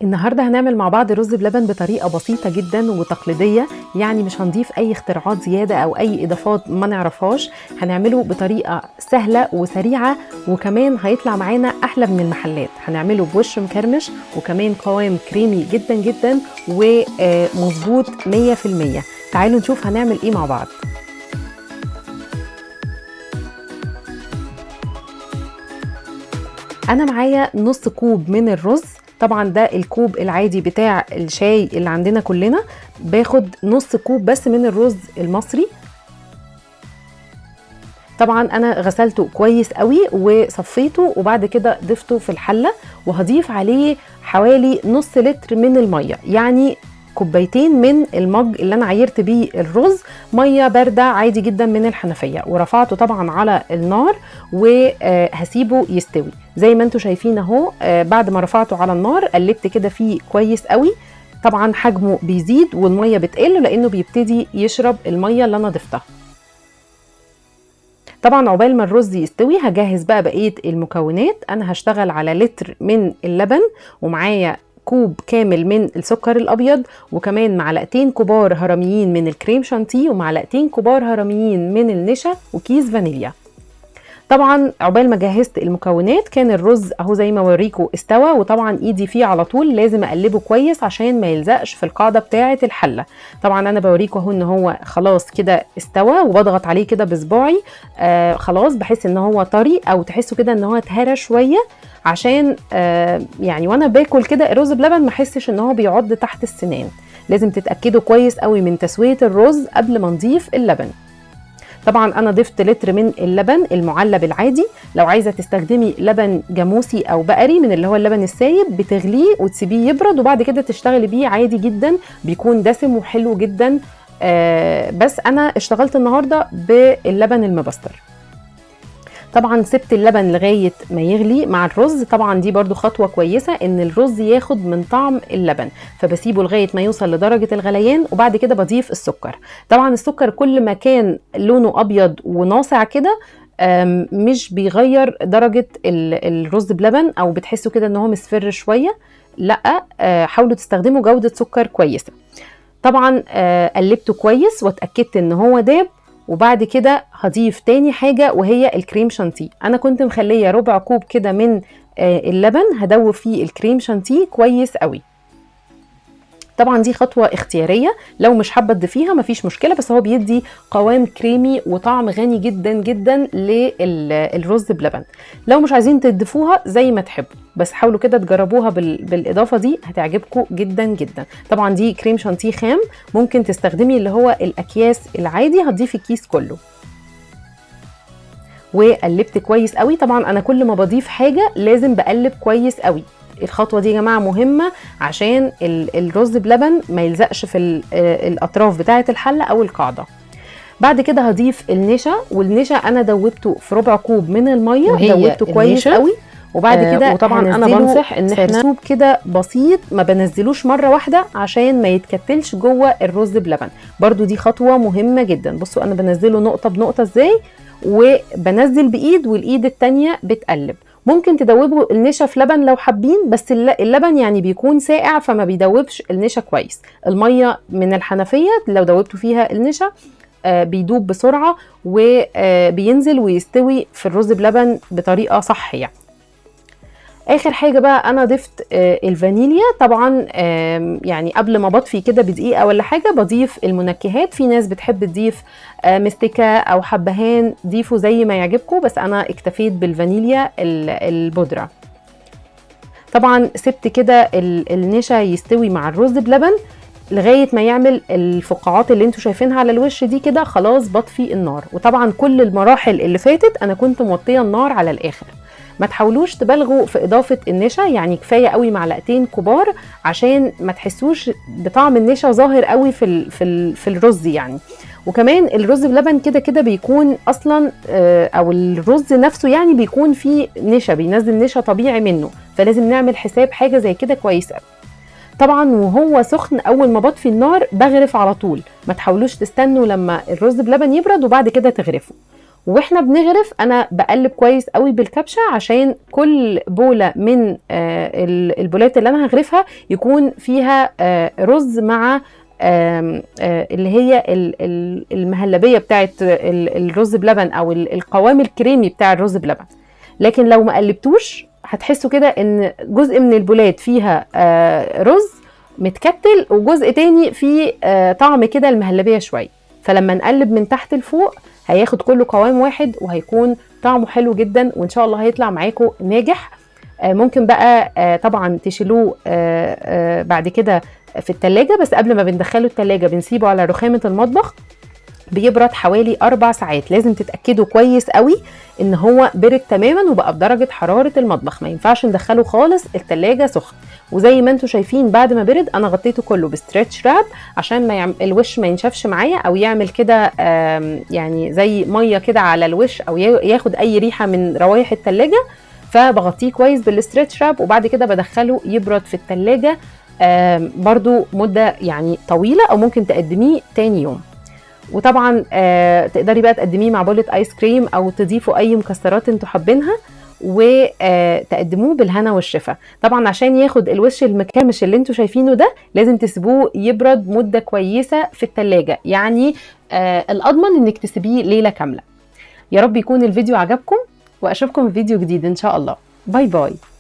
النهارده هنعمل مع بعض رز بلبن بطريقة بسيطة جدا وتقليديه، يعني مش هنضيف اي اختراعات زيادة او اي اضافات ما نعرفهاش. هنعمله بطريقة سهلة وسريعة، وكمان هيطلع معانا احلى من المحلات. هنعمله بوش مكرمش وكمان قوام كريمي جدا جدا ومظبوط 100%. تعالوا نشوف هنعمل ايه مع بعض. انا معايا نص كوب من الرز، طبعا ده الكوب العادي بتاع الشاي اللي عندنا كلنا. باخد نص كوب بس من الرز المصري. طبعا انا غسلته كويس قوي وصفيته، وبعد كده ضفته في الحلة، وهضيف عليه حوالي نص لتر من المية، يعني كوبايتين من المج اللي انا عايرت بيه الرز، مية باردة عادي جدا من الحنفية. ورفعته طبعا على النار وهسيبه يستوي زي ما انتم شايفين اهو. بعد ما رفعته على النار قلبت كده فيه كويس قوي. طبعا حجمه بيزيد والمية بتقل لانه بيبتدي يشرب المية اللي انا ضفتها. طبعا عقبال ما الرز يستوي هجهز بقى بقية المكونات. انا هشتغل على لتر من اللبن، ومعايا كوب كامل من السكر الابيض، وكمان معلقتين كبار هرميين من الكريم شانتيه، ومعلقتين كبار هرميين من النشا، وكيس فانيليا. طبعا عقبال ما جهزت المكونات كان الرز اهو زي ما وريكم استوى، وطبعا ايدي فيه على طول لازم اقلبه كويس عشان ما يلزقش في القاعدة بتاعه الحلة. طبعا انا بوريكم اهو ان هو خلاص كده استوى، وبضغط عليه كده بصباعي خلاص بحس ان هو طري، او تحسوا كده ان هو اتهرى شوية، عشان يعني وانا باكل كده الرز بلبن ما احسش ان هو بيعض تحت السنان. لازم تتاكدوا كويس قوي من تسويه الرز قبل ما نضيف اللبن. طبعا انا ضفت لتر من اللبن المعلب العادي. لو عايزه تستخدمي لبن جاموسي او بقري من اللي هو اللبن السايب، بتغليه وتسيبيه يبرد وبعد كده تشتغلي بيه عادي جدا، بيكون دسم وحلو جدا. بس انا اشتغلت النهارده باللبن المبستر. طبعا سبت اللبن لغاية ما يغلي مع الرز. طبعا دي برضو خطوة كويسة ان الرز ياخد من طعم اللبن، فبسيبه لغاية ما يوصل لدرجة الغليان، وبعد كده بضيف السكر. طبعا السكر كل ما كان لونه ابيض وناصع كده مش بيغير درجه الرز بلبن، او بتحسوا كده ان هو مصفر شوية. لا، حاولوا تستخدموا جوده سكر كويسة. طبعا قلبته كويس واتاكدت ان هو داب، وبعد كده هضيف تاني حاجة وهي الكريم شانتيه. أنا كنت مخلية ربع كوب كده من اللبن هدوب فيه الكريم شانتيه كويس قوي. طبعا دي خطوة اختيارية، لو مش حابة تضيفيها مفيش مشكلة، بس هو بيدي قوام كريمي وطعم غني جدا جدا للرز بلبن. لو مش عايزين تضيفوها زي ما تحبوا، بس حاولوا كده تجربوها بالإضافة دي، هتعجبكم جدا جدا. طبعا دي كريم شانتيه خام، ممكن تستخدمي اللي هو الأكياس العادي، هتضيفي الكيس كله. وقلبت كويس قوي. طبعا أنا كل ما بضيف حاجة لازم بقلب كويس قوي. الخطوة دي يا جماعة مهمة عشان الرز بلبن ما يلزقش في الأطراف بتاعة الحلة أو القاعدة. بعد كده هضيف النشا، والنشا أنا دوبته في ربع كوب من المية، دوبته كويس قوي. وبعد كده وطبعا أنا بنصح إن احنا سرسوب كده بسيط، ما بنزلوش مرة واحدة عشان ما يتكتلش جوه الرز بلبن. برضو دي خطوة مهمة جدا. بصوا أنا بنزله نقطة بنقطة إزاي، وبنزل بإيد والإيد التانية بتقلب. ممكن تدوبوا النشا في لبن لو حابين، بس اللبن يعني بيكون ساقع فما بيدوبش النشا كويس. المية من الحنفية لو دوبتوا فيها النشا بيدوب بسرعة وبينزل ويستوي في الرز بلبن بطريقة صح يعني. اخر حاجة بقى انا ضفت الفانيليا. طبعا يعني قبل ما بطفي كده بدقيقة ولا حاجة بضيف المنكهات. في ناس بتحب تضيف مستكه او حبهان، ضيفوا زي ما يعجبكم، بس انا اكتفيت بالفانيليا البودره. طبعا سبت كده النشا يستوي مع الرز بلبن لغاية ما يعمل الفقاعات اللي انتوا شايفينها على الوش دي كده. خلاص بطفي النار. وطبعا كل المراحل اللي فاتت انا كنت موطيه النار على الاخر. ما تحاولوش تبالغوا في اضافه النشا، يعني كفاية قوي معلقتين كبار عشان ما تحسوش بطعم النشا ظاهر قوي في الرز يعني. وكمان الرز بلبن كده كده بيكون اصلا او الرز نفسه يعني بيكون فيه نشا، بينزل نشا طبيعي منه، فلازم نعمل حساب حاجة زي كده كويس قوي. طبعا وهو سخن اول ما بطفي النار بغرف على طول، ما تحاولوش تستنوا لما الرز بلبن يبرد وبعد كده تغرفوا. واحنا بنغرف انا بقلب كويس قوي بالكبشه عشان كل بوله من البولات اللي انا هغرفها يكون فيها رز مع اللي هي المهلبيه بتاعت الرز بلبن، او القوام الكريمي بتاع الرز بلبن. لكن لو ما قلبتوش هتحسوا كده ان جزء من البولات فيها رز متكتل، وجزء تاني فيه طعم كده المهلبيه شوية. فلما نقلب من تحت لفوق هياخد كله قوام واحد، وهيكون طعمه حلو جدا، وان شاء الله هيطلع معاكم ناجح. ممكن بقى طبعا تشيلوه بعد كده في التلاجة، بس قبل ما بندخله التلاجة بنسيبه على رخامة المطبخ بيبرد حوالي 4 ساعات. لازم تتأكدوا كويس قوي ان هو برد تماما وبقى بدرجة حرارة المطبخ، ما ينفعش ندخله خالص التلاجة سخن. وزي ما انتم شايفين بعد ما برد انا غطيته كله ب stretch wrap عشان ما الوش ما ينشفش معايا، او يعمل كده يعني زي مية كده على الوش، او ياخد اي ريحة من روايح التلاجة. فبغطيه كويس بال stretch wrap، وبعد كده بدخله يبرد في التلاجة برضو مدة يعني طويلة، او ممكن تقدميه تاني يوم. وطبعا تقدري بقى تقدميه مع بولة ايس كريم، او تضيفوا اي مكسرات انتوا حابينها، وتقدموه بالهنا والشفا. طبعا عشان ياخد الوش المكرمش اللي انتوا شايفينه ده لازم تسيبوه يبرد مدة كويسة في التلاجة، يعني الاضمن انك تسيبيه ليلة كاملة. يا رب يكون الفيديو عجبكم، واشوفكم في فيديو جديد ان شاء الله. bye bye.